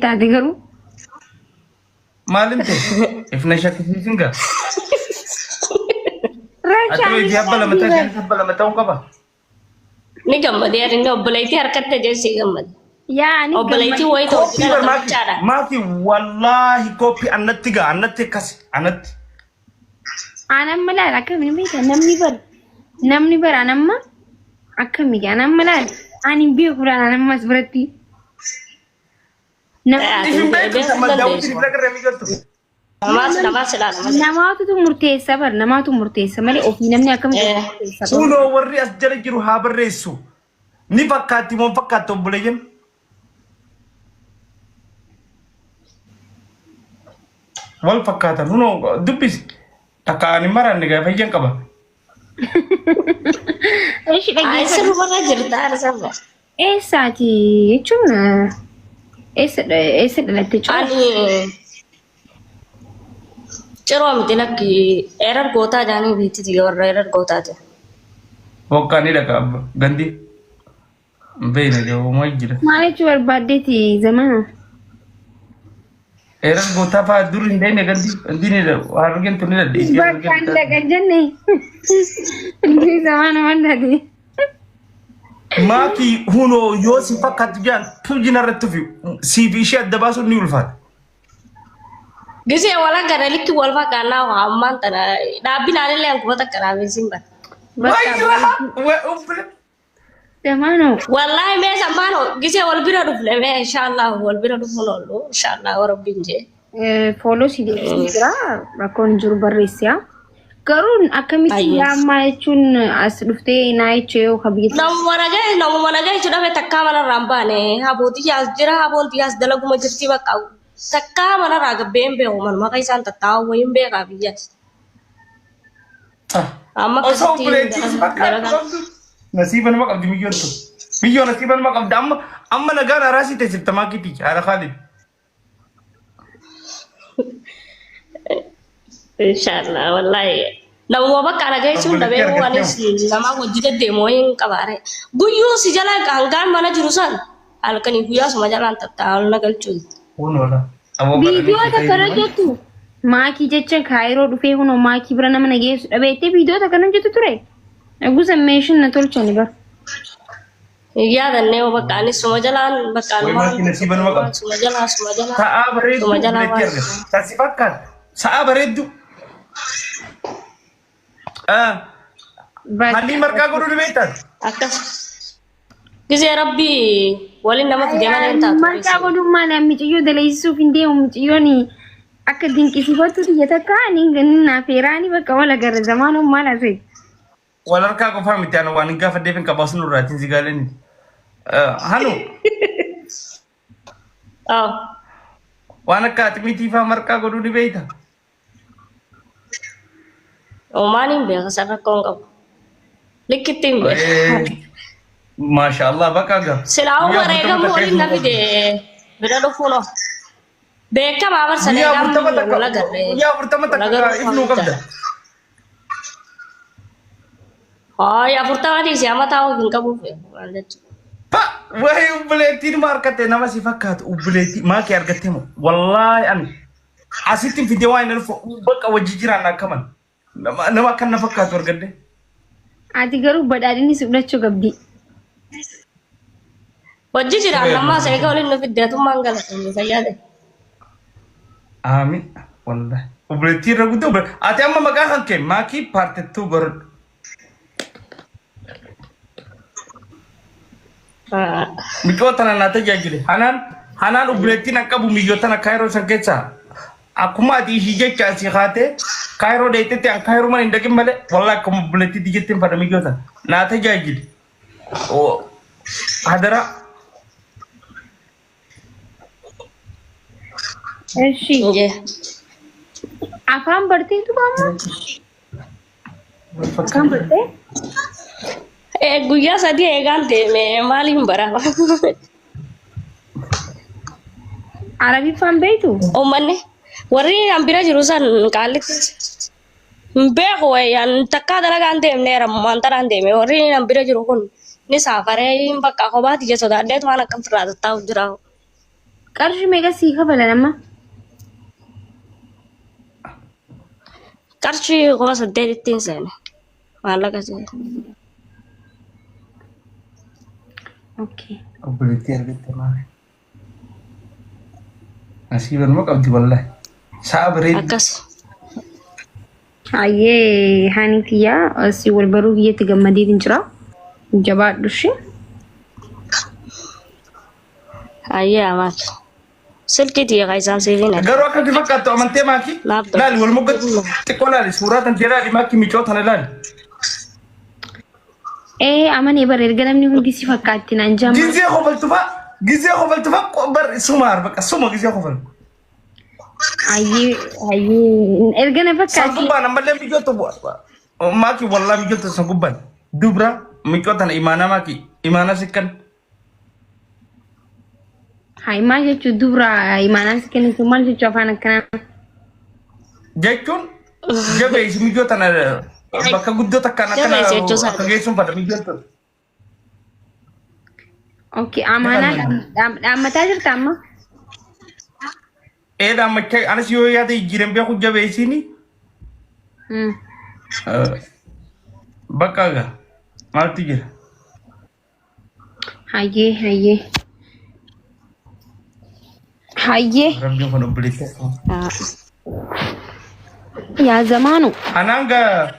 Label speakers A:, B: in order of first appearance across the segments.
A: Taate garuu.
B: Maalin ta'e? Ifna shakkisiisin gaa. Ati hojii abba lama ta'e isheenis abba lama ta'uu qaba.
C: Ni gammadee inni obboleettii harkatti jeessi gammade.
A: Yaa ni
C: Obboleettii wayii ta'u
B: Kooppii bar maaki
C: jechaadha.
B: maaki wallaahi kooppii annatti gaa annatti akkasi annatti.
A: Anamma laal akkamiin beekta namni bar namni bar anamma akkami anamma laal ani hin beeku laal anamma as biratti. Nama
B: Isin beektu sama daawwitiin bira garee mijoottu.
C: Namaas namaas ilaala malee.
A: Namaatu murteessa bar namaatu murteessa malee ofii namni akkamitti murteessa bar.
B: Kunoo warri as jala jiru haa barreessu. Ni fakkaatti moo hin fakkaattu obboleeyyan? Wal fakkaatan kunoo dubbisi. Takka ani maranne gaafa ijjan qaba.
A: Eshi
C: Ay
A: dhaggeeffadhu.
C: sirbarra jirta arsarra.
A: Eessaati jechuun eessa eessa dhalatte jechuudha?
C: Ani ciroo miti lakki erar gootaa jaanii biittiti warra erar gootaati.
B: Bokkaa ni dhaqa abba gandi. Hin beekne gahumaa jira.
A: Maal jechuu barbaaddeeti zamana?
B: Erar gootaa fa'aa dur hin deemne gandi gandi ni dhaqa. Harargeen tun ni dhadhe.
A: Bakka hin dhaqan jenne. Inni zamana waan taate.
B: Maakii hunoo yoo si fakkaattu jaan tuujina irratti tufi siif ishee adda baasuun ni ulfaata.
C: Gisee wal agarra likki wal fakkaannaa waa ammaan tana dhaabbin aanillee akkuma takka dhaabin sin bara.
A: Bakka zamana.
C: Wallaahi mee sammaano gisee wal bira dhufne mee inshaallah wal bira dhufuun oolu inshaallah rabbiin jee.
A: Fooloo si deebisee jira rakkoon hin jiru barreessiyaa. Garuu akkamitti
C: Ayyee.
A: yaammaa jechuun as dhuftee naa jechuu yoo ka biyya
C: Namuma nagaa namuma nagaa jechuudha dhabe takkaa manarraa hin baane habooti yaas jira haboonti yaas dalaguma jirti bakka takkaa manarraa gabbee hin beeku manuma akka isaan tattaa'u wayiin beekaa biyyaas. Amma
B: Osoo
C: akkasitti
B: obboleettii si fakkaattu
C: dalagaa.
B: qabdu. Nasiiba nama qabdi miyyoon tun. Miyyoo nasiiba nama qabdi amma amma nagaan araasii teessifta maakiitii haadha Khaalid.
C: Inshallah wallahi. Namuma bakka ana geessuun dhabee
B: Obboleettii
C: anis
B: argattee
C: nama hojii deddeemu wayiin qabaare. Guyyuu si jala hangaan mana jiru san halkanii guyyaa suma jalaan tattaa'u na galchuun.
B: Kun oola. Aboo
A: Viidiyoo
B: baranii
A: takka irra jettu maakii jecha kaayiroo dhufee kunoo maakii bira nama na geessu dhabeettee viidiyoo takka irra jettu ture. Gusa meeshin na tolchani bar.
C: Hin yaadannee hoo bakka anis suma jalaan bakka
B: Way
C: anumaan
B: maakii nasiiba nama qabdi.
C: suma jalaa suma jalaa
B: Sa'aa bareedduu
C: suma jalaa
B: obboleettii
C: waan
B: argatte. Tasi fakkaata. Sa'aa bareedduu. Hallii marqaa godhuu ni beektaa?
C: Akkas. Gisee rabbii waliin nama fide malee hin taatu.
A: Marqaa godhuun maali miiciyyoo daleessisuuf hin deemu miiciyyoon akka dinqisiifattu biyya takka ni naaf heeraani bakka wal agarra zamaanuun maal asee.
B: Wal harkaa qofaa miti ana waan hin gaafadheef hin qabu asin irraatiin si gaaleen. Hanu
C: Oh.
B: waan akka ati faa marqaa godhuu ni beekta?
C: Omaan hin beeka san rakkoo hin qabu. Likkitti hin beeka.
B: Maasha Allah bakka gaa.
C: Silaa
B: Guyyaa
C: wareegamu
B: 40 takka
C: waliin na
B: eeguu
C: fide bira dhufuun of. Beekamaa barsa
B: Guyyaa 40
C: wal
B: takka
C: agarre.
B: guyyaa 40
C: Wal
B: takka
C: agarruu
B: ifnuu qabda.
C: Hayi 40 dhiisi amma taa'uu hin qabuuf maal jechuudha.
B: Pa! Wayi obboleettiin ma argatte nama si fakkaatu obboleettii maakii argatte moo wallaahi ani asitti fidee waan hin dhufu bakka wajji jiraan akkaman nama nama akkan na fakkaatu argadde.
A: Ati garuu badhaadhinni si fudhachuu qabdi.
C: Hojii jiraan ammaa seega waliin nu fidde atummaan galatoomne fayyaa ta'e.
B: Aamin wallaahi obboleettii irra guddoo ati amma maqaa kan kee maakii paartittuu baradhu. Miccoo tana naa tajaajile. Hanaan hanaan obboleettiin an qabu miyyoo tana kaayiroo san keessaa akkuma ati ishii jecha asii kaatee kaayiroo dheeytetti an kaayiroo mana hin dhaqin malee wallaahi akkuma obboleettiitti jetteen fadha miyyoo tana naa tajaajile. Oo, Hadaraa.
A: Eshi. Afaan barteetu amma? Afaan bartee?
C: Guyyaa 3 eegaan deeme maaliin bara?
A: Arabiffaan beektu?
C: Uummanni warri an bira jiru san qaallitti hin beeku wayyaan takkaa dalagaan deemneera mantaraan deeme warri an bira jiru kun ni saafaree hin bakka kophaati je sodaadheetu waan akka firraa tattaa'u jira.
A: Qarshii meeqa sii kafalan amma?
C: Qarshii 8,000ttiin seene. Maallaqa seene.
A: Okay.
B: Obboleettii argatte maali? Nasiiba numa qabdi wallahi. Sa'a bareedu.
C: Akkas.
A: Hayyee hani tiyyaa si wal baruu biyyatti gammadeetiin jira. Jabaadhu ishee.
C: Hayyee amaati. Silkii tiyya kan isaan siif hin erga.
B: Garuu akka itti fakkaattu amantee maaki?
C: Naaf ta'u.
B: Laali wal mogga xiqqoo laali suuraa tan tee laali maaki micoo tana laali.
A: Ee amanee bara erga namni hundi si fakkaatti naan jama.
B: Gizee kofaltu fa'a gizee kofaltu fa'a bar suma bakka suma gizee kofaltu.
A: Hayyee hayyee erga na
B: San
A: fakkaatti.
B: gubbaan ammallee mijoota maaki wallaa mijoota san gubbaan dubra micoo tana imaanaa maaki imaanaa sikkan.
A: Hayi maal jechuun dubra imaanaan si kennitu maal jechuu afaan akkanaa.
B: Jechuun jabeessi mijoo tana bakka guddoo takkaan akkana
C: Jabeessi jechuu isaati.
B: akka geessuun fada mijoon tun.
A: Okay amaanaa dhaammataa jirta amma?
B: Ee dhaammachaa anis yoo yaada jijjiiran beeku jabeessiini. Bakka egaa maaltu jira?
A: Hayyee hayyee. Hayyee
B: Rabbiin kun obboleessa.
A: yaa zamaanu.
B: Anaan gaa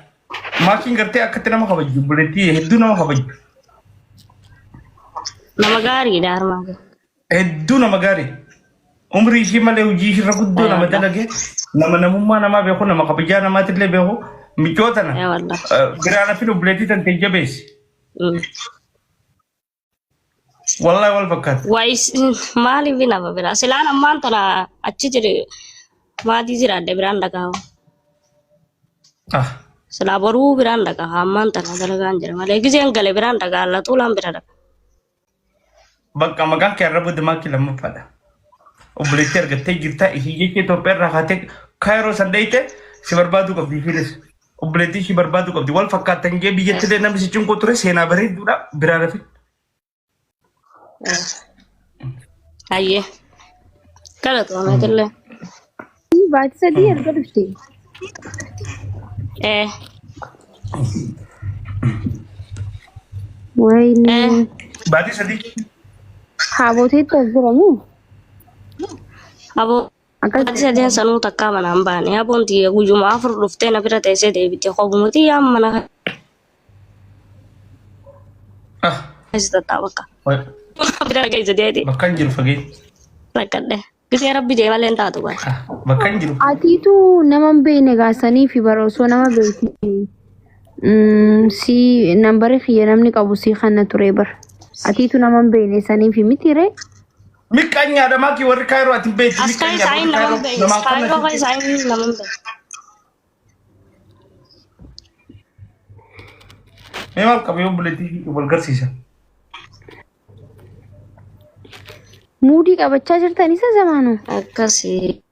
B: maakiin gartee akkatti nama kabaju obboleettii hedduu nama kabaju.
C: Nama gaariidha harmaa kee.
B: Hedduu nama gaarii. Umrii ishii malee hojii ishii irra guddoo nama dalage nama namummaa namaa beeku nama kabajaa namaatillee beeku micoo tana
C: Yaa wallah.
B: biraan hafin obboleettii tan ta'e jabeessi. Wallahi wal fakkaata.
C: Waayis maaliif nama bira? Silaan ammaan tana achi jiru maatii jiraadhe biraan dhagaawu.
B: Ah,
C: Silaa boruu biraan dhagaa ammaan tana dalagaan jira malee gizeen gale biraan dhagaa latuulaan bira dhagaa.
B: Bakka maqaan kee arraba dimaakii lammaffaadha. Obboleettii argattee jirta ishii jecha Itoophiyaa irraa kaatee Kaayiroo san dheeyte si barbaaduu qabdi ishiinis. Obboleettii ishii barbaaduu qabdi. Wal fakkaattan jee biyyatti illee namni si cinquu ture seenaa bareedduudha biraa rafi.
C: Hayyee. Galatoomeetillee.
A: Baatii sadii erga dhufte.
C: Ee.
A: Wayne.
C: Ee.
B: Baatii sadii.
A: Haaboteetti as jiramu.
C: Aboo.
A: Akkas
C: Baatii sadeen sanuu takkaa manaan baane. Aboon tiyya guyyuma afur dhuftee na bira teessee deebite. Kophumti yaa mana
B: Ah,
C: keessa tatta'a bakka. Bira keessa deeti.
B: bakka hin jiru fagee.
C: Rakkadhe. Gisee rabbi jee malee hin taatu bara.
B: Ah, bakka hin jiru.
A: Atiitu nama hin beekne gaasanii fi bara osoo nama beekte si nambari kiyya namni qabu si kana ture bara. Atiitu nama hin beekne sanii fi miti ree.
B: Miqqanyaadha maakii warri Kaayiroo ati hin beektu
C: As
B: miqqanyaadha
C: keessa
B: warri
C: ayin nama
B: Kaayiroo
C: hin beekne.
B: namaan
C: Kaayiroo
B: qonna
C: keessa ayin nama hin beekne.
B: Mee maal qaba yoo obboleettii wal garsiisa.
A: Muudii qabachaa jirtan isa zamaanu.
C: Akkasii.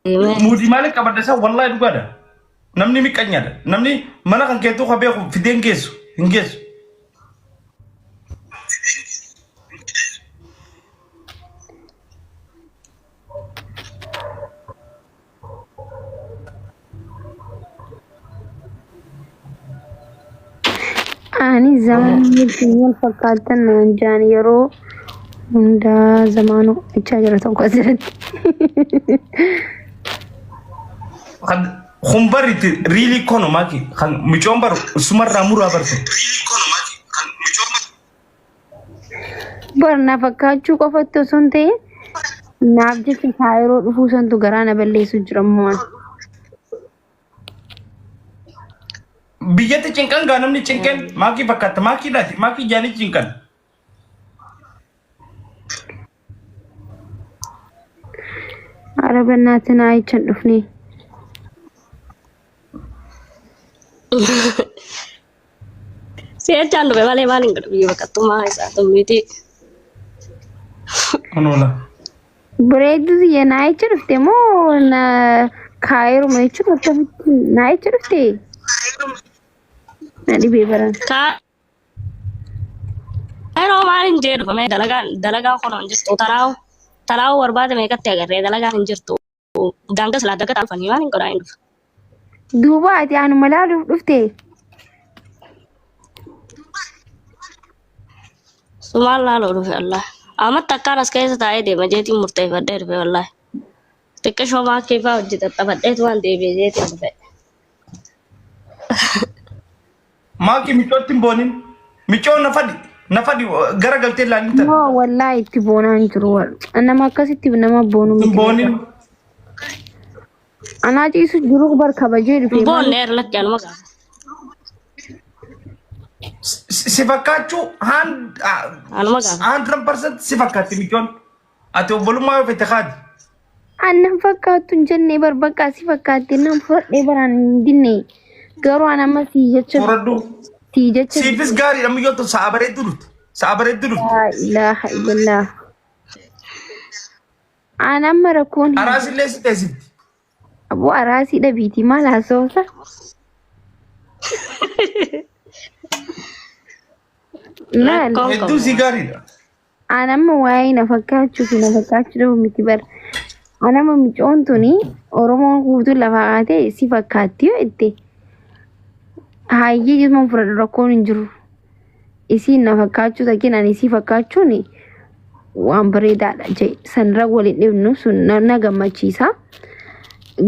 B: Muudii maaliif qabadda isaa wallahi dhugaadha. Namni miqqanyaadha. Namni mana kan keetuu ka beeku fidee hin geessu. Hin geessu.
A: Ani zamanni wajjin wal fakkaatan naan jaan yeroo hundaa zamaanuu jechaa jira tokko asirratti.
B: Kan kun baritti riilii kono maaki kan micoon baru sumarraa muraa bartu.
A: Bar na fakkaachuu qofatti osoo hin ta'in naaf jecha kaayiroo dhufuu santu garaa na balleessu jira ammoo.
B: Biyyatti cinqan gaa namni cinqeen maakii fakkaata maakiidhaati maakii jaanii cinqan.
A: Ara bannaatiin aayichan dhufnee.
C: Si'achaan dhufe malee maal hin godhu biyya baqattummaa isaa tummiiti.
B: Kunuula.
A: Bareedduu tiyya naayicha dhufte moo na kaayiruma jechuun akkamitti naayicha dhufte? Na dhibee baran.
C: Kaayiroo maal hin jee dhufe dalagaan dalagaan kun hin jirtu tanaawu. Talaa'uu barbaade meeqatti agarree dalagaan hin jirtu. Daangaa silaa daga taalfanii waan hin godhaa hin dhufu.
A: Duuba ati anuma laaluuf dhufte.
C: Sumaan laaluu dhufe wallaahi. Amatti akkaan as keessa taa'ee deema jeetiin murteeffadhee dhufe wallaahi. Xiqqishoo maakkii fa'aa hojii xaxxabadheetu waan deebi'e jeetiin dhufe.
B: Maaki micootti hin boonin. Micoo na fadhi. Na fadhi gara galtee ilaalin tana.
A: Moo wallaahi itti boonaa hin jiru. Nama akkasitti nama boonu
B: Hin
A: miti.
B: boonin.
A: Anaa ciisu jiru bar kabajee dhufe.
C: Hin boonne erlatti anuma gaafa.
B: Si fakkaachuu
C: Anuma gaafa.
B: 100% si fakkaatti micoon. Ati obbolummaa yoo fete kaati.
A: Annan fakkaattu hin jenne bar bakka si fakkaatte nan fudhadhee baraan hin dinne. Garuu an amma sii jecha
B: Fudhadhu.
A: sii jecha
B: Siifis gaariidha miyyoo tun sa'a bareedduu dhufte. Sa'a bareedduu dhufte.
A: laa ilaaha illallah. An amma rakkoon hin
B: Araasillee si teessifti.
A: Aboo araasii dhabiitii maal haasawsa? Laal.
C: Rakkoon
B: Hedduu
C: qabu.
B: si gaariidha.
A: An amma waa'ee na fakkaachuu fi na fakkaachuu dhabu miti bara. An amma micoon tuni Oromoon guutuun lafaa kaatee si fakkaatti yoo jette haayyee jechuun fudhadhu rakkoon hin jiru. Isiin na fakkaachuu takkiin ani isii fakkaachuun waan bareedaadha jee sanirra waliin dhibnu sun na gammachiisa.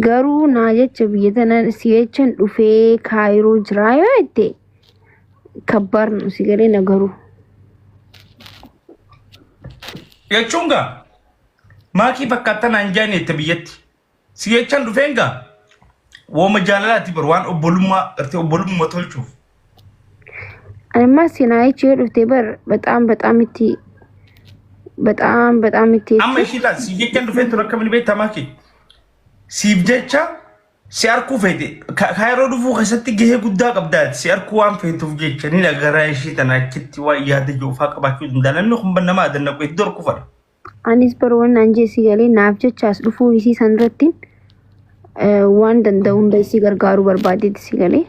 A: Garuu naa jecha biyya tana si jechan dhufee kaayiroo jiraa yoo jette kabbaar nu si galee na garuu.
B: Jechuun gaa maakii fakkaattan naan jaani jette biyyatti. Si jechan dhufeen gaa wooma jaalalaati bar waan obbolummaa gartee obbolummaa tolchuuf.
A: Anima sinaa jecha yoo dhufte bar በጣም በጣም itti በጣም በጣም itti
B: Amma ishii laal si jechan dhufeen tun akkamiin beektaa maakii? Siif jecha si arkuu feete kaayiroo dhufuu keessatti gahee guddaa qabdaa si arkuu waan feetuuf jecha ni dhagaraa ishii tana achitti waan yaada joofaa qabaachuu danda'a. Namni kun nama adannaqu hedduu arkuu fadha.
A: Anis bar waan jee si galee naaf jecha as dhufuu isii san irratti waan danda'u hunda isii gargaaruu barbaadeeti si galee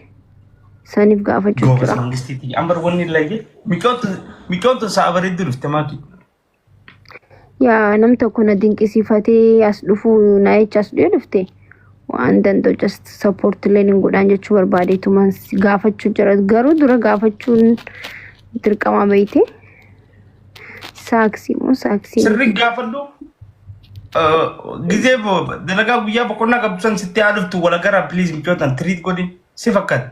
A: saniif gaafachuu
B: Goobas
A: jira.
B: mangistiitti ambar wanni illee micoottu sa'a bareedduu dhufte maakii.
A: Yaa nam tokko na dinqisiifatee as dhufuu na jecha as dhufee dhufte waan danda'u just support illee hin godhaan jechuu barbaadeetuman gaafachuu jira garuu dura gaafachuun dirqama beeyte saaksii moo saaksii
B: Sirri gaafadhu gizee dalagaa guyyaa boqonnaa qabdu san sitti haa dhuftu wal agaraa please micootan tiriit godhi si fakkaata.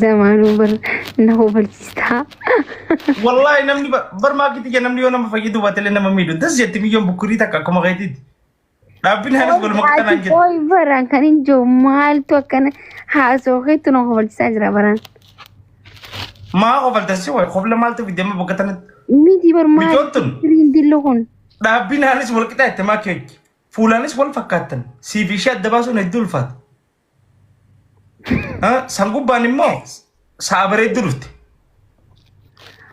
A: Zamaanuu bar na hubachiistaa.
B: Wallaahi namni bar maakiti jee namni yoo nama fayyadu baatelee nama miidhu das jetti miyyoon bukkurii takka akkuma keetiiti. Dhaabbiin haanis waluma qixxanaan
A: Ati
B: jira.
A: qoy baraan kan hin jiru maaltu akkana haasoo keetu na hubachiisaa jira baraan.
B: Maa kofalta si wayi kofla maaltu fide amma bakka tanatti.
A: Miti bar maal
B: Micoon tun
A: firiin dillu kun.
B: dhaabbiin haanis wal qixaa itti maakii hojii. Fuulaanis wal fakkaattan. Siif ishee adda baasuun hedduu ulfaata. San gubbaan immoo sa'a bareedduu dhufte.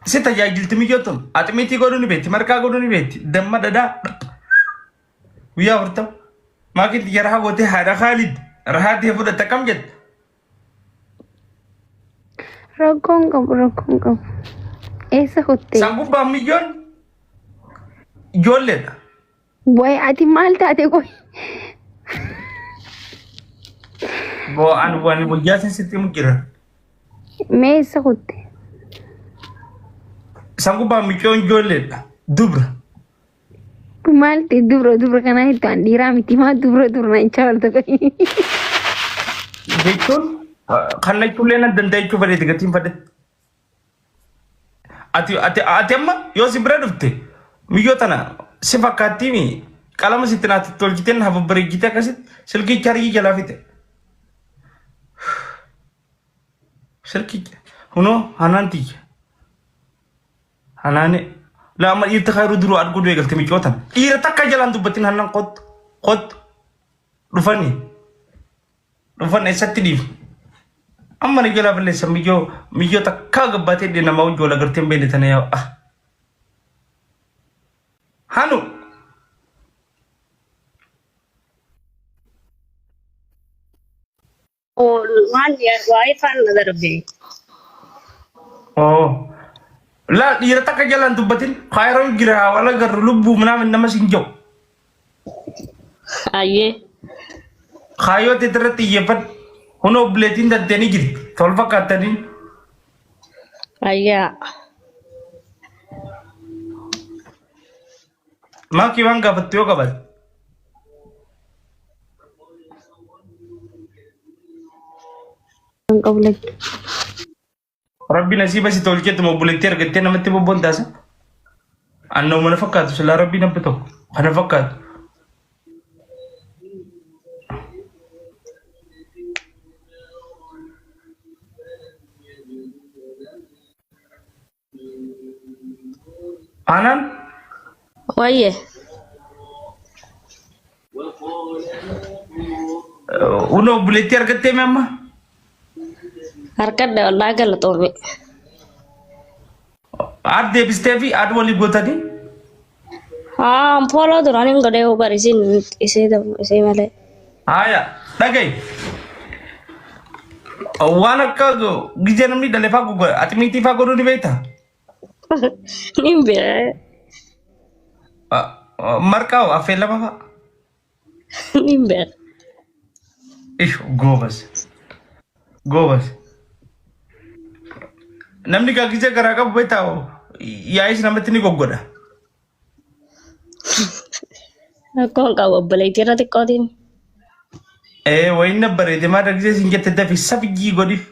B: Si tajaajilti miyyoo tun aximiitii godhuu ni beekti, marqaa godhuu ni beekti, damma dhadhaa guyyaa 40. Maakiin xiyya rahaa gootee haadha Khaalid rahaa ta'e fudhatte akkam jette?
A: Rakkoon qabu rakkoon qabu. Eessa kuttee?
B: San gubbaan miyyoon ijoolleedha.
A: Wayi ati maal taate qoy?
B: Boo ani waan wayyaa san sitti himu jira.
A: Mee eessa kutte?
B: San gubbaan miyyoon ijoolleedha. Dubra.
A: Maal ta'e dubra dubra kanaa jettu an dhiiraa miti maa dubra dubra naan chaalta qoy.
B: Jechuun kan jechuullee nan danda'a jechuu fedheeti gatiin fedhe. Ati ati ati amma yoo si bira dhufte miyyoo tana si fakkaattiimi qalama sitti naatti tolchitee na babbareechite akkasitti silkii chaarjii jalaa fixe. Silkii hunoo hanaan tiyya. Hanaani laa amma dhiirti kayruu duruu arguu eegalte miccoo tana. Dhiira takka jalaan dubbatin hannan kottu kottu dhufanii. Dhufan eessatti dhiifne? Amma ni jalaa balleessa miyyoo miyyoo takkaa gabbaatee dhee namaa wajji wal agartee hin beekne tana yaa ah. Hanu
C: Waan waa'ee faana darbe.
B: Oo. Laa dhiira takka jalaan dubbatin kaayiroon jira wala garru lubbuu minaamin nama siin jiru.
C: Ayyee.
B: Kaayyoo teet irratti xiyyeeffadhu. Kun obboleettiin tantee ni jirti. Tol fakkaattanii.
C: Ayyaa.
B: Maakii waan gaafattu yoo qabaate.
A: Hin qabu lakki.
B: Rabbi nasiiba si tolcheetuma obboleettii argattee namatti bobboon taasa. Annoo mana fakkaatu silaa rabbi nabba tokko kana fakkaatu. Aanaan
C: Wayye.
B: Una obboleettii argattee mee amma?
C: Harkadha wallaahi galatoomi.
B: Aad deebistee fi aad walii gootanii?
C: Haa fooloo duraan hin godhee bar isin isee isee malee.
B: Haaya dhaga'i. Waan akka gizee namni dhale faa gogo aximiitii faa godhuu ni beektaa?
C: Niin beeka.
B: Marqaa hoo affeellama faa?
C: Niin beeka.
B: Ish goobas. Goobas. Namni gaa gizee garaa qabu beektaa yaa'is namatti ni goggodha.
C: Rakkoon qabu obboleettii irra xiqqootiin.
B: Ee wayin na bareede maa gizee siin jette dafi sabjii godhiif.